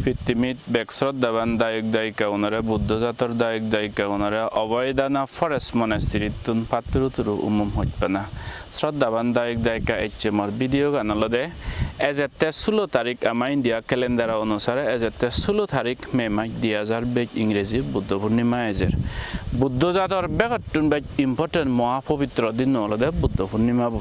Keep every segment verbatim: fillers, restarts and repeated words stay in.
Pittimit bek sroddhaban dayok dayika unore, Buddho jator dayok dayika unore, Abhayadana Forest Monastery-ttun patturu turu umum hojpana. Sroddhaban dayok dayika, ecche mor video gan olode ejette sulo tarik, ama India calendar onusare ejette sulo tarik May mas di hajar bej Ingreji Buddho Purnima ejer. Buddho jador begottun bej important moha pobitro dinno olode Buddho Purnima bo.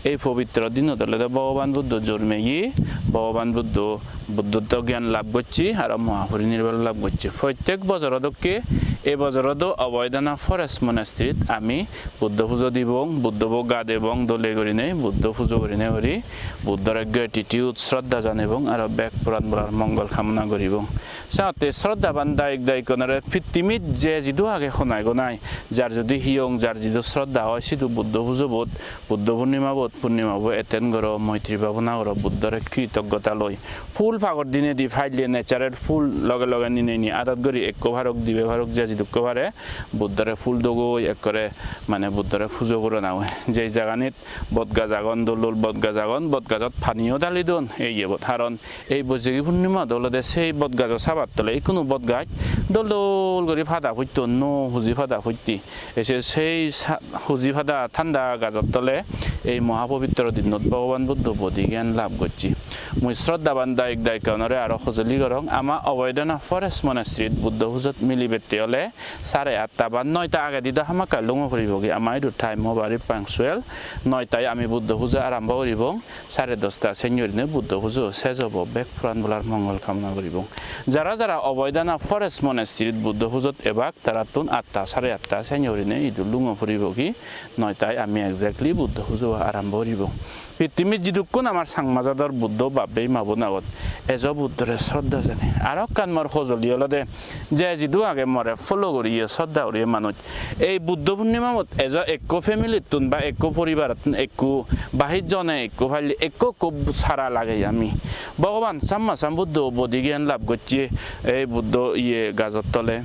Ei pobitro dinot olode Bhogoban Buddho jormeye, Bhogoban Buddho Buddhotto gyan lab gocche aro mohaporinirban lab gocche. Prottek bojoro dokke ei bojoro do Abhayadana Forest Monastery-t ami Buddho pujo dibong, Buddho bo ga debong, dole gurinei Buddho pujo gurinei guri Buddhore gratitude, sroddha janebong aro bek poran bolar mongol kamona guribong. Senotte sroddhaban dayok dayikonore pittimit je jidu age honai gonai, jar judi hiyong, jar jidu sroddha oi, sidu Buddho pujobot, Buddho purnimabot, purnimabo attend goro, moitri bhabona goro, Buddhore kritoggota loi. Phul pagor dinedi paile natural phul loge loge ninei ni adat guri ekko parok, dibe parok, je jidukko pare, Buddhore phul dogoi ekkore, mane Buddhore pujo gorana oi. Jei jaganit bot gaj agon, dol dol bot gaj agon, bot gajot paniyo dali don ei yebot. Haron ei Boijegi purnimot olode sei bot gajo sabat tole ikkunu bot gaj dol dol guri pada putton, nuo huji pada putti. Ese sei sa-, huji pada thanda gajot tole ei mohapobitro dinnot Bhogoban Buddho bodhi gyan lab gocche. Mui sroddhaban dayok dayikonore aro hojoli gorong, ama Abhayadana Forest Monastery-t Buddho pujot milibette ole sare atta ba noita agedi do hamakkai lungo puribogi, ama idu time hobar punctual, noitai ami Buddho pujo arambo guribong, sare dosta senyorine Buddho pujo sej obo, bek poran bolar mongol kamona guribong. Jara jara Abhayadana Forest Monastery-t Buddho pujot ebak, tarattun atta, sare atta senyorine idu lungo puribogi, noitai ami exactly Buddho pujo arambo guribong. Pittimit jidukkun amar Changma jador Buddho bab bei ma bon agon, ejo Buddhore sroddha jane. Aro ekkan mor hojoli olode, je jidu age more follow guriye, sroddha guriye manuj, ei Buddho purnimabot ejo ekko family-ttun ba ekko poribarottun ekko bahir jone ekko palle ekko ekko sara lagei ami. Bhogoban Samma Sambuddho bodhi gyan lab gocche ei Buddho iye gajot tole.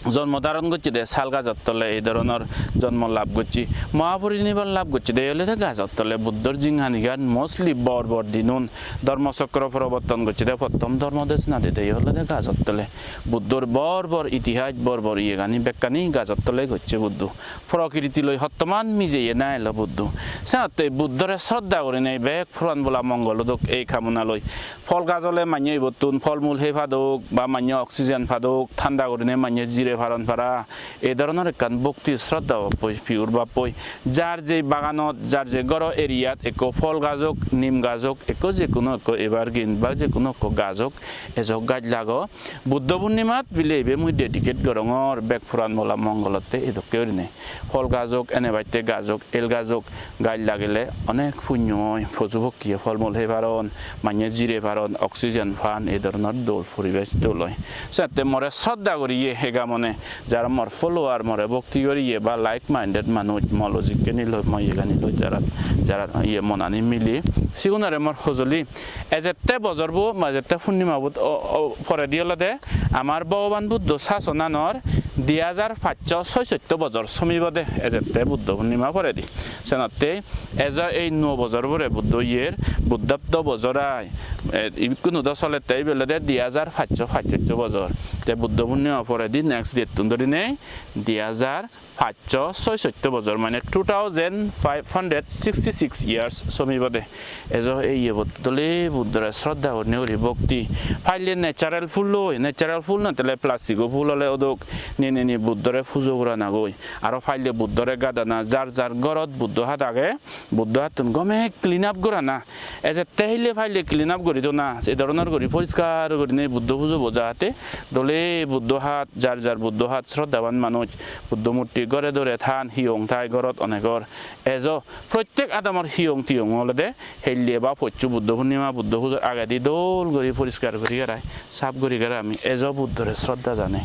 Jonmo dharon gocchede sal gajot tole, ei dhoronor jonmo lab gocche. Mohaporinirban lab gocchede olode gajot tole. Buddhor jinghanigan mostly bor bor dinun. Dhormo chokro proborton gocchede, pottom dhormo desona dede olode gajot tole. Buddhor bor bor itihas, bor bor iyegani bekkani gajot tole gocche Buddho. Prokriti loi hottoman mijeye na elo Buddho. Senotte Buddhore sroddha gurinei bek poran bola mongol odok ei kamona loi. Phol gaj ole manye ibottun phol mul hei padok ba manye oxygen padok, thanda gurinei manye jire paron para. Ei dhoronor ekkan bhokti sroddha bappoi, pure bappoi. Jar jei baganot, jar jei goro area-t ekko phol gaj ok, nim gaj ok, ekko je hono ekko evergreen ba je hono ekko gaj ok, ejo gaj lago. Buddho purnimat bile ibe mui dedicate gorongor bek poran bola mongolotte, edokke gurinei. Phol gaj ok, ene batte gaj ok, el gaj ok, gaj lagele onek punyo oi, poju pokkiye phol mul hei paron, manye jire paron, oxygen pan, ei dhoronor dol poribesh dol oi. Sette more sroddha guriye ega mone, jara mor follower, more bhokti guriye ba like minded manuj, mo logic-keni loi, mo iyegani loi, jara, jara iye monani mili, sigunore mor hojoli. Ejette bojorbo, ejette purnimabot o, o, poredi olode amar Bhogoban Buddho sasonanor di hajar pachsho soisotti bojor somibode ejette Buddho purnima poredi. Senotte ejo ei nuo bojor bore Buddho iyer, Buddhabdo bojor ai, e, ikkunu do solette ibe olode di hajar pachsho pachsotti bojor. Te Buddho purnima poredi next date-tun dhorinei di hajar pachsho soisotti bojor, mane two thousand five hundred sixty-six years somibode. Ejo ei iyebot dole Buddhore sroddha gurinei guri bhokti. Palle natural phul loi, natural phul no tele plastigo phul ole odok, ninei ni Buddhore pujo goranagoi. Aro palle Buddhore gadana, jar jar gorot Buddho hat age, Buddho hattun gome clean up gorana. Ejette hille palle clean up guri dona, se dhoronor guri poriskar gurinei Buddho pujobo jahate dole Buddho hat, jar jar Buddho hat, sroddhaban manuj Buddho murti gore dore than, hiyong thai gorot onegor. Ejo prottek adamor hiyong tiyong olode hille ba pochu Buddho purnima, Buddho pujor agedi dol guri poriskar guri garai, sap guri garai ami ejo Buddhore sroddha janei.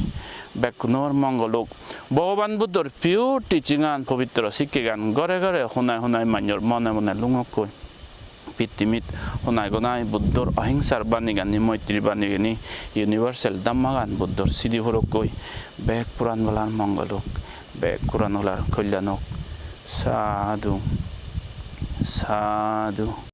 Bekkunor mongol ok. Bhogoban Buddhor pure teaching-an, pobitro sikkegan gore gore hunai hunai manjor mone mone lungokkoi. Pittimit hunai gonai Buddhor ohingsar banigani, moitri banigani, universal dhammagan Buddhor sidi porokkoi. Bek poran bolar mongol ok, bek poran bolar kolyan ok. Sadhu, sadhu.